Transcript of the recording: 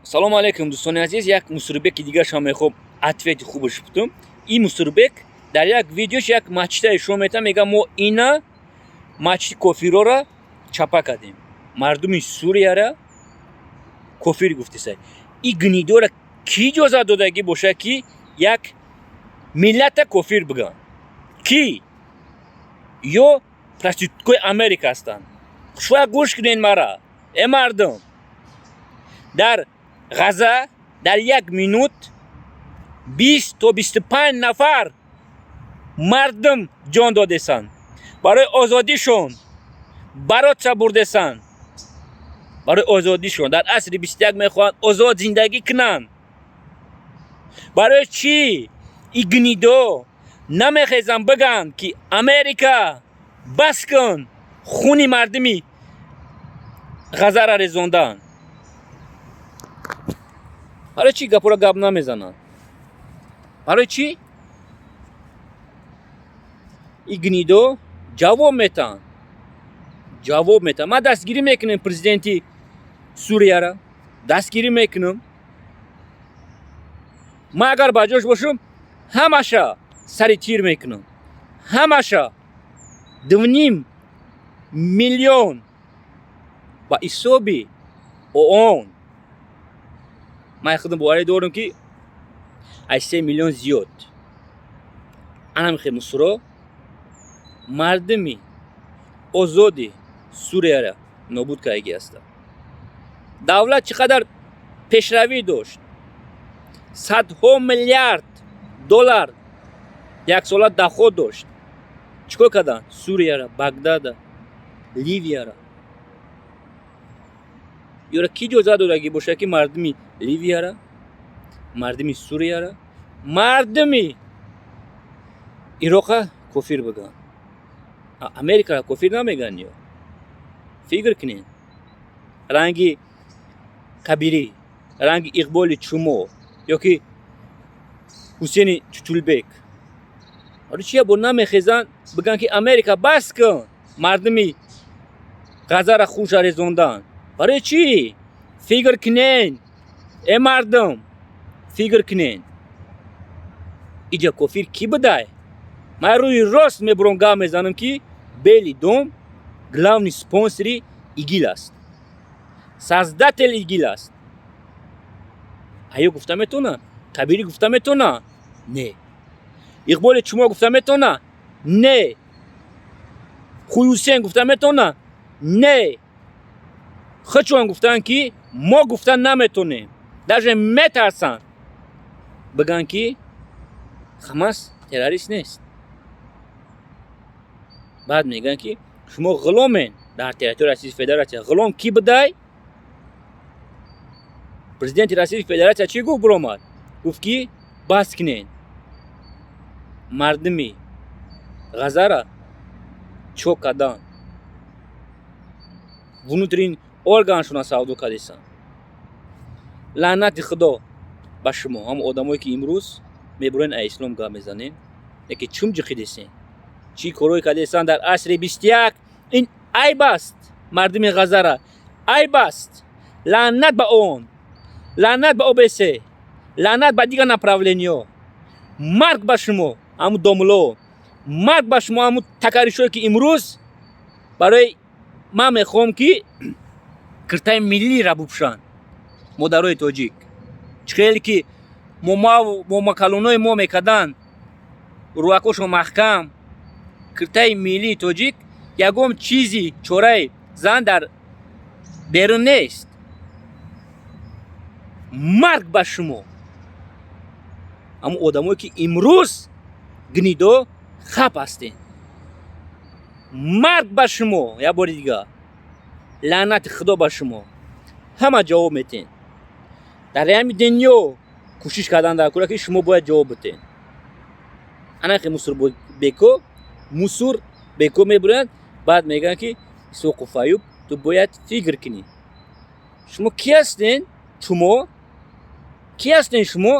Салому алейкум, дӯстони азиз. Як мусурбеки дигаршам мехоҳам ответи хубаш бутум. Ин мусурбек дар як видеош як масҷида ишора метавад, мега: «Мо ина масҷиди кофирора чапа кардем, мардуми Сурияра кофир гуфтеса». И гнидора кӣ иҷозат додагӣ бошад, ки як миллата кофир бигӯянд? Кӣ? Ё проституткои Америка ҳастанд? Хушвақ гӯш кунед мара, э мардум. Дар Ғаза дар як минут 20 то 25 нафар мардум ҷон додесанд, барои озодишон бороться бурдесанд, барои озодишон. Дар асри 21 мехоҳанд озод зиндагӣ кунанд. Барои чӣ и гнидо намехезанд, бигӯянд, ки Америка, бас кун хуни мардуми Ғазара резондан? Барои чӣ гапҳоро гап намезананд? Барои чӣ и гнидо ҷавоб метаҳанд? Ҷавоб метаҳанд. Ман дастгирӣ мекунем президенти Сурияра, дастгирӣ мекунам. Ман агар ба ҷош бошам, ҳамаша сари тир мекунам, ҳамаша. 2,5 миллион ба ҳисоби ООН, ман худам боварӣ дорам, ки аз 3 миллион зиёд анамихе мусуро мардуми озоди Сурияра нобуд кардагӣ ҳастанд. Давлат чӣ қадар пешравӣ дошт, садҳо миллиард доллар яксола доход дошт, чӣ кор карданд Сурияра, Багдада, Ливияра? Ёра кӣ иҷозат додагӣ бошад, ки мардуми Ливияра, мардуми Сурияра, мардуми Ироқа кофир бигӯянд? Америкара кофир намегӯянд. Ё фикр кунед, ранги Кабирӣ, ранги Иқболи Чумо ё ки Ҳусени Чучулбек барои чи бо намехезанд, бигӯянд, ки Америка, бас кун мардуми Ғазара хунша резондан? Барои чӣ? Фикр кунен, э мардум, фикр кунен. Иҷа кофир кӣ будай? Ман рӯи рост мебурам, гап мезанам, ки Белый дом главный спонсори ИГИЛ аст, создатель ИГИЛ аст. Аё гуфта метавона? Кабирӣ гуфта метавона? Не. Иқболи Чумо гуфта метавона? Не. Хуйҳусен гуфта метавона? Не. Худшон гуфтанд, ки мо гуфта наметонем, даже метарсанд бигӯянд, ки Хамас террорист нест. Баъд мегӯянд, ки шумо ғуломен дар территорияи Российской Федерация. Ғулом кӣ будай? Президенти Российской Федерация чӣ гуфт? Биромад, гуфт, ки бас кунед мардуми Ғазара чок кардан, внутренний органшона савдо кардесанд. Лаънати Худо ба шумо, ҳам одамое, ки имрӯз мебурен, а ислом гап мезанен, яке чум ҷиқидесен, чӣ корое кардесанд дар асри 21. Ин айб аст, мардуми Ғазара айб аст. Лаънат ба он, лаънат ба ОБСЕ, лаънат ба дигар направлениҳо. Марг ба шумо, ҳамун домуло, марг ба шумо, ҳамун такаришое, ки имрӯз барои ман мехоҳам, ки киртаи миллиро бупӯшанд модарои тоҷик, чӣ хеле ки момакалонои мо мекарданд, рӯакошон маҳкам. Киртаи миллии тоҷик ягон чизи чораи зан дар берун нест. Марг ба шумо, ҳамун одамое, ки имрӯз гнидо хап ҳастед. Марг ба шумо, як бори дигар, лаънати Худо ба шумо. Ҳама ҷавоб метиҳед дар ҳами дунё. Кӯшиш кардан дар кора, ки шумо бояд ҷавоб битед. Анахи мусурбеко, мусур беко мебуранд, баъд мегӯянд, ки Исоқу Фаюб, ту бояд фикр кунӣ. Шумо кӣ ҳастен? Шумо кӣ ҳастен шумо?